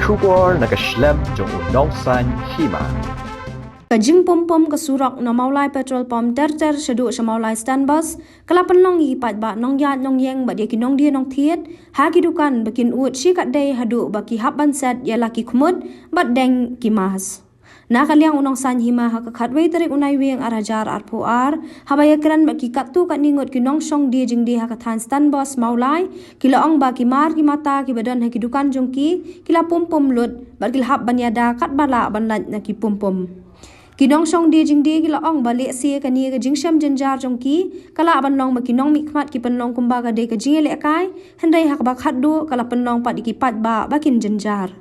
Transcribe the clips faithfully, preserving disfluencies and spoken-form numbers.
Khubor na ka shlem jong u Nongsaiñ Hima. Ka jingpum pum ka surok na Mawlai Petrol Pump ter ter shaduh sha Mawlai Stand Bus ka la pynlong ïa ki paidbah nongïaid nongïeng bad ïa ki nongdie nongthied ha ki dukan ba kin ud shi katdei haduh ba ki hap ban set ïa la ki khmut bad deng ki mask. Na ka liang u Nongsaiñ Hima ha ka khatwei tarik u Naiwieng ar hajar arphew ar, haba ïakren bad ki katto katne ngut ki nongshong die jingdie ha ka thaiñ Stand Bus Mawlai, ki la ong ba ki mar ki mata kiba don ha ki dukan jong ki, ki la pum pum lut bad ki la hap ban ïada katba lah ban lait na ki pum pum. Ki nongshong die jingdie ki la ong ba lehse kane ka jingshem jynjar jong ki ka lah ban long ba ki nongmihkhmat ki pynlong kumba ka dei ka jingïalehkai, hynrei ha kaba khatduh ka la pynlong pat ïa ki paidbah ba kin jynjar.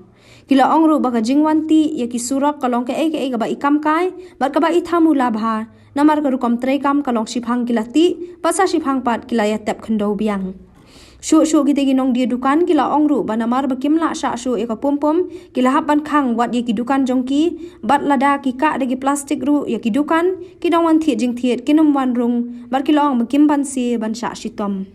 Ki la ong ruh ba ka jingwan tih ïa ki surok ka long kaei kaei kaba i kam kai bad kaba i thamu la bha, namar ka rukom treikam ka long shiphang ki la tih bad sa shiphang pat ki la ïatep khyndew biang. Shuh shuh kita ki nongdie dukan ki la ong ruh ba namar ba kim lah shah shuh ïa ka pum pum, ki la hap ban khang wat ïa ki dukan jong ki, bad lada ki kah da ki plastik ruh ïa ki dukan, ki nongwan thied jingthied kin ym wan rung, bad ki la ong ba kim banse ban shah shitom.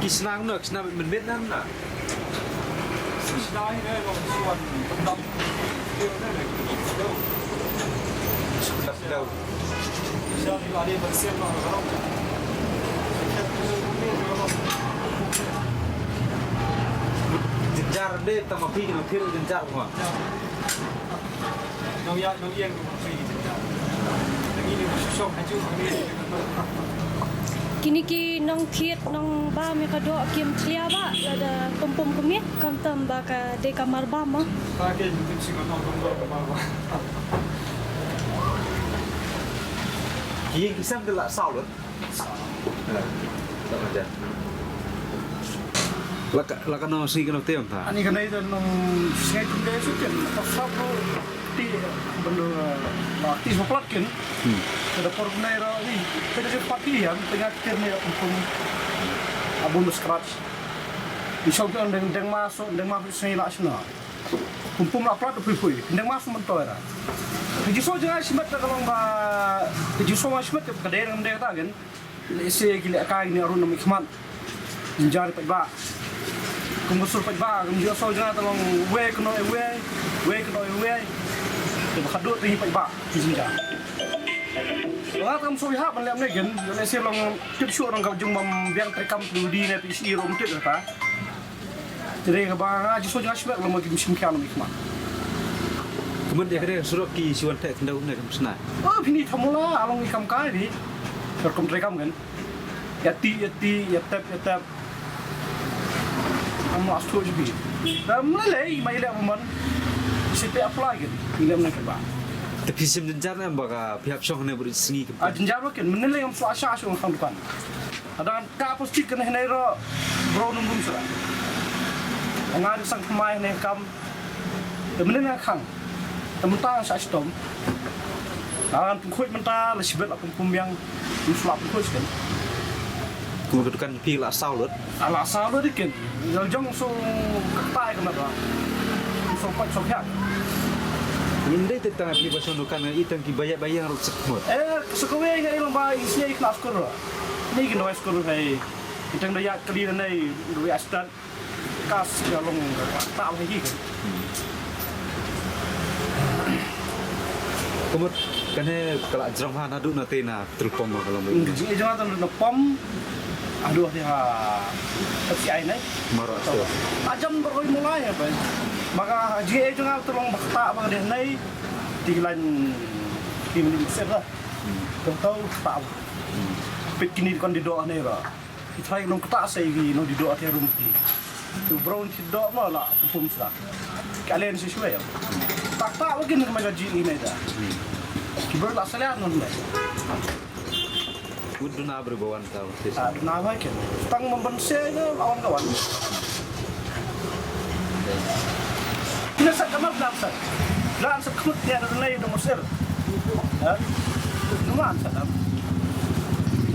Ki snang na, ki snang mynmiet na na. Jynjar de tang ma phi kino thir jynjar ma. Kini ki nongthied nongbam ïa ka doh kim khlia ba lada pum pum kumne khamtam ba ka dei ka mar bam ma. Ki ïing ki sem ki la saw lut. La ka, la ka nong sngi ka nong tem ta. Ani ka nei da nong sngi kum dei su ken. Ka sap ru ti bendo la ti so plat ken. Ka da por nei ro ni. Ka da ke pati ya, tengah ken ni pum pum. Abun scratch. Di song ken deng deng ma so deng ma sngi la sna. Pum pum la plat pui pui. Deng ma so mentoi ra. Ka jiso jngai shimet ka long ba ka jiso ma shimet ka dei dang dei ta ken. Lehse ki lehkai ne arun nam i khmat. Jynjar i paidbah. Kum ka sur paidbah, kum jia so jngai ta long wei kno e wei, wei kno e wei. Te ba khadduh te i paidbah, ki jynjar. Ba nga kam so i hap ban leh ne gen, lehse long tip shuh nang ka jong bam biang treikam tu di ne pi si rom tip ta. Te dei kaba nga jiso jngai shimet long ma ki machine kian nam i khmat. Kumut ïa ka dei surok ki siwan theh khyndew ne kam sna. Oh, phi ni thamula, along i kam kai ni. Ka kum treikam kan. Ïa ti, ïa ti, ïa tep, ïa tep. Am la stu jibi. Da mlei lei, mai leh buman. Si pe apply kan. Ni leh mlei ba. Te phi sim jynjar ne ba ka phi hap shong ne bri sngi ka. Ah, jynjar ba kan. Mlei lei am so asha shong khang dukan. Ada kan ka plastik kan ne ro. Bro num num sura. Nga di sang kmai ne kam. Te mlei nga khang. Te mynta sa shitom. Nga ngan pynkhuid mynta la shibit la pum pum biang. Ngan sa la pynkhuid sken. Kum ka dukan phi la saw lut. Ah, la saw lut dikin. Jal jong so ka tai ka mata. So pat so pyak. Ngin dei te tang phi ba so dukan i tang ki bayar bayar ruk sek mut. Eh, so kawei nga ilang ba i sia i kna skur. Ni ki noi skur hai. I tang da ya kali da nei da ya start. Kas ka long ka ta ba hi. Kumut kane ka la jrong ha naduh na te na petrol pump ka long. Ka jingïa jong nga ta na pump. Aduh, ha F C I nai. Maro tu. Ajam beroi mulai apa. Maka jingïa jong nga ta long ba ta ba deh nai. Ti lain ti mending ser lah. Kau tahu tak apa. Pit kini kon di doh nai ba. Ki trai nong kata sei ki nong di doh te rum ki. Tu brown ki doh ma la pum sla. Ka len si shwe. Tak tak lagi ni ma gaji ni da. Ki ber la sala non le. Wud duna ber bawan ta. Ah, duna ba ke. Tang memben se ke lawan kawan. Ina sa kamar dan sa. Dan sa kut dia da nai da musir. Ha? Numan sa dam.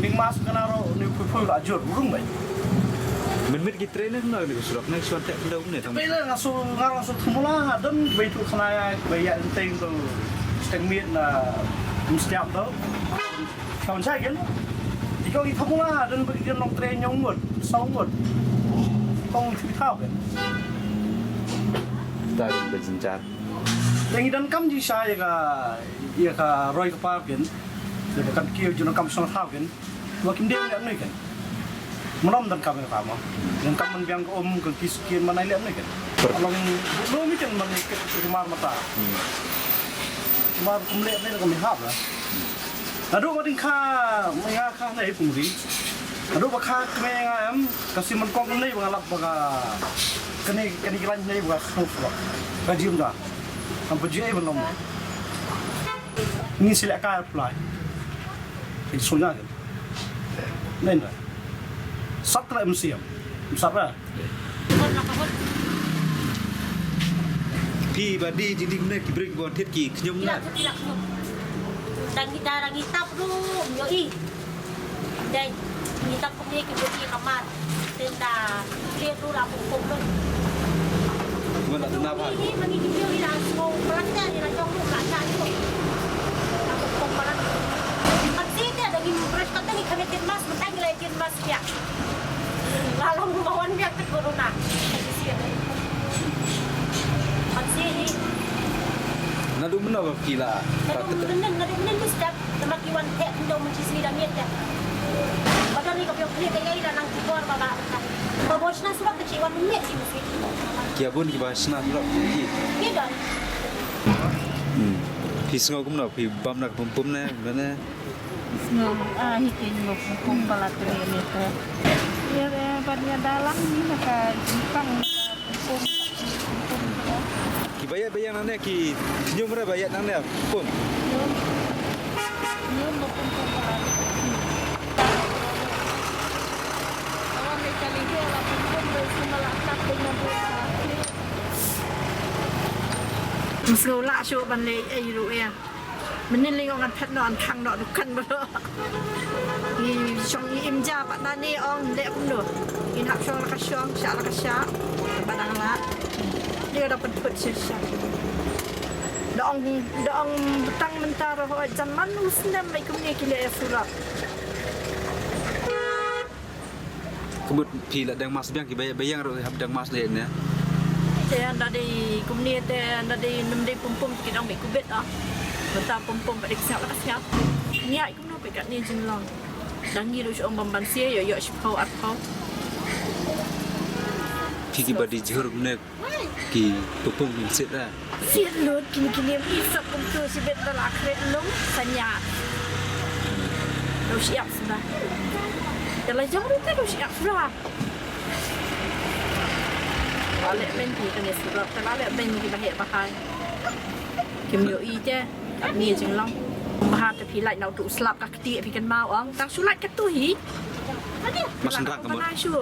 Ning mas kana ro ni pui pui la jur urung bai. Mynmiet ki trei ne kumno ne ka surok ne shuwa te kumno ne tang. Pele nga so nga so thmula ha don bai tu khana ya bai ya enteng tu steng miet na mstiap tu. Kawan saya kan. Iko i thmula ha don bai ki long trei nyong ngut, saw ngut. Kong tu thau kan. Dar berjenjar. Yang i don kam ji sa ya ka ya ka roi ka par kan. Ya ka kiew jun kam song thau kan. Wa kim dei leh noi kan. Mlom don kam ka mo. Don kam man biang ka um ka ki skin man ai leh noi kan. Long lo mi kan man ke mar mata. Mar kum leh ne ka mi hap la. Nadu ma ding kha ma nga kha nei pung ri. Nadu ba kha me nga em ka si man kong nei ba nga lap ba ka kani kani klan nei ba ka khang ba. Ka jim da. Am pa ji ai ba long. Ni si leh ka fly. Ki sonya kan. Nen da. Sat la M C M. Sat la. Phi ba di jing di kumne ki brek ba thied ki khñium na. Dang kita dang itap ru yo i. Dai itap kumne ki brek ki kamar. Tenda dia tu la pung pung. Mana tu napa? Ini mani ki brek ila semua perasaan ila jong lu ka cha tu. La pung pung perasaan. Pasti dia daging beras kata ni kami tin mas, mentang ila tin mas ya. Lalu membawa dia ke corona. Pasti ni. Nadu mena ba pila. Nadu mena, nadu mena tu step. Nama ki wan thek ndo mun chi sni da miet da. Ba don ni ka pio kli ka yai da nang ki bor ba ba. Ba bor sna surat ka chi wan miet ki mesti. Ki abun ki ba sna surat ki. Ki don. Hmm. Phi sngew kumno phi bam na ka pum pum ne, ne. Sngew ah hi ki ngi pum pum pala tu ni ni tu. Ya ba nya dalam ni ka pang. Ki ba ïaid ba ïeng nangne ki ñium re ba ïaid nangne pum. Ym sngew lah shuh ban leh ei ruh ïa. Mynnin lei ong ngan phet noh, ngan khang noh dukan ba noh. Ngi shong ngi im ja pat na ne ong leh kumno. Ngin hap shong la ka shong, shah la ka shah. Ba dang lah. Ni ka da pynthut sha sha. Da ong, da ong tang mynta ruh hooid jan man u snem mai kumne ki leh ïa surok. Ka mut phi la dang mask biang, ki ba ïaid ba ïeng ruh hap dang mask ne. Te ynda dei kumne te ynda dei ym dei pum pum ki dang mih covid ah. Mynta pum pum ba dei ka sngap la ka sngap. Ngi ïaid kumno phi katne jinglong. Dang ngi ruh shu ong bym ban sia ïoh ïoh shiphew arphew. Phi ki ba dei jhur kumne. Ki pum pum ki sit ra. Sit lut kine kine ki sap kumtu sibit da la khreh lum sanya. Lo siap suda. Da la jong rute lo siap suda. Ba leh ben ki kane suda, ba leh ben ki ba heh ba hai. Kim ïohi te. Katne jinglong. Bha te phi lait na utu u slap ka ktieh phi kynmaw ong. Tang shu lait katu hi. Mas nrang ka mut. Bha shu.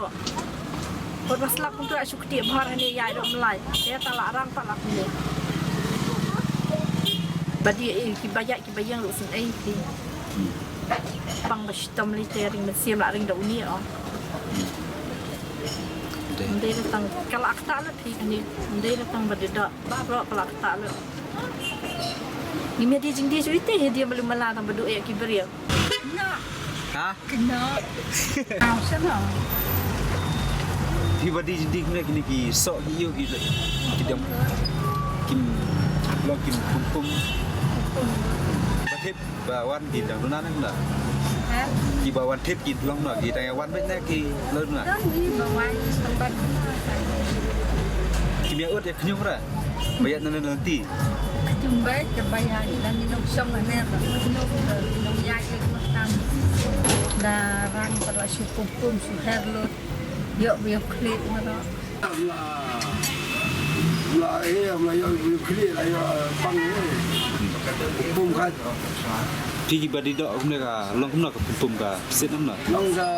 Bad ba slap kumtu shu ktieh bha hangne ïai dok mlai. Te ta la rang ta la kumne. Ba dei eh ki ba ïaid ki ba ïeng ruh sngewsih hi. Pang ba shitom lei te ring mynsiem la ring da une ong. Dei. Ym dei la tang ka la ktah lut hi kane. Ym dei la tang ba dei da. Baroh ka la ktah lut. Ngim ïa die jingdie shuh ite, ïa die malu mala tang ba duh ïa ki briew. Kena. Ha? Kena. Au, sana. Phi ba die jingdie kine kine ki soh ki ïew ki ki dang kim long kim pum pum. Ba thep ba wan ki dang duna ne kena. Ha? Ki ba wan thep ki long na ki dang ïa wan beit ne ki long na. Dang ki ba wan tempat. Kim ïa ut ïa khñium ra. Ba ïa nane nanti. Khñium beit ka ba ïa nane nong shong nane ba khñium ba nong ïa ïa nong tam. Da rang ba la shu pum pum shu her lut. Ïoh ba ïoh khlieh ma da. Mla, mla, eh, mla ïoh ïoh khlieh la ïoh pang eh. Pum khat. Phi ki ba die doh kumne ka long kumno ka pum pum ka sit kumno. Long ka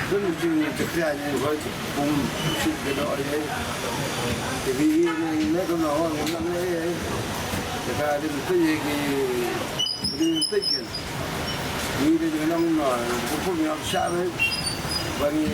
pum pum ka pia ni ko pum sit ka doh eh. Te phi ni ne kumno long eh. Te ka di tu ye ki di tu ken. Ni de nong no, pum pum nong sha eh. Ba ni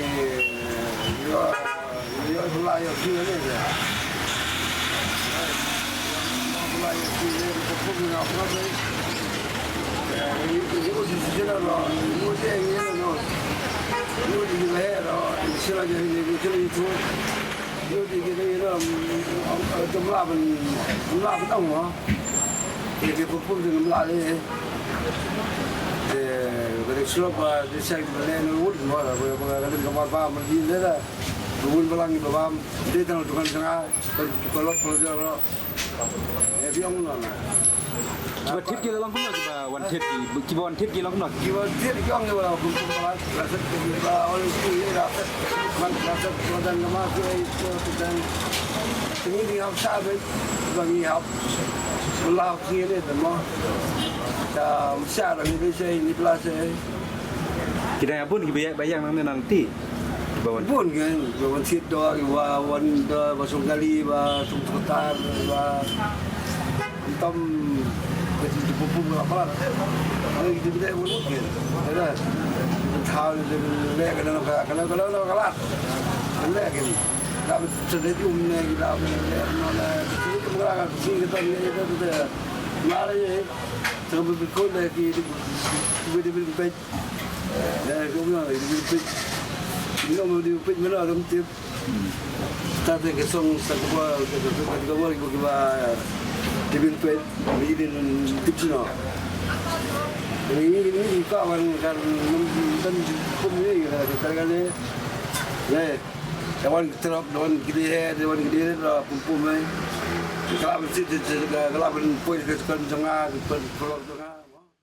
Kiba thied ki la long kumno kiba wan thied ki, kiba wan thied ki long kumno? Kiba thied ki ong kiba la kum kum ba la set kiba ol ki la set man la set ko dan ma ki ai ko dan. Ni di hap sa be ba ni hap la ki ne de mo. Ta sa ra ni de sei ni pla sei. Ki dang ïa bun kiba ïa ba ïang nangne nanti. Kiba wan. Bun kan, kiba wan thied doh, kiba wan doh, ba song kali, ba song tkotar, ba tam, ba ti ti pupum la pala. Ai ti bide bun kan. Ada. Thau le le kana ka kana kana ka la. Le kan. Da sedek um ne da le no na. Ti ka ka ti ka ne da da. Mare ye. Ti ka bi ko le ki bi di bi pej. Eh, ko na di bi pej. Ni no di pej mana dam tip. Ta te ke song sa ko ba ke ko ba ke ba ke ba tibin pe ni din tip sino. Ni ni ka wan kan dan pum ni ka ka ne. Ne. Ka wan trap, ka wan gidi he, ka wan gidi he, pum pum ni. Ka la ben sit ka la ben poi ka kan janga ka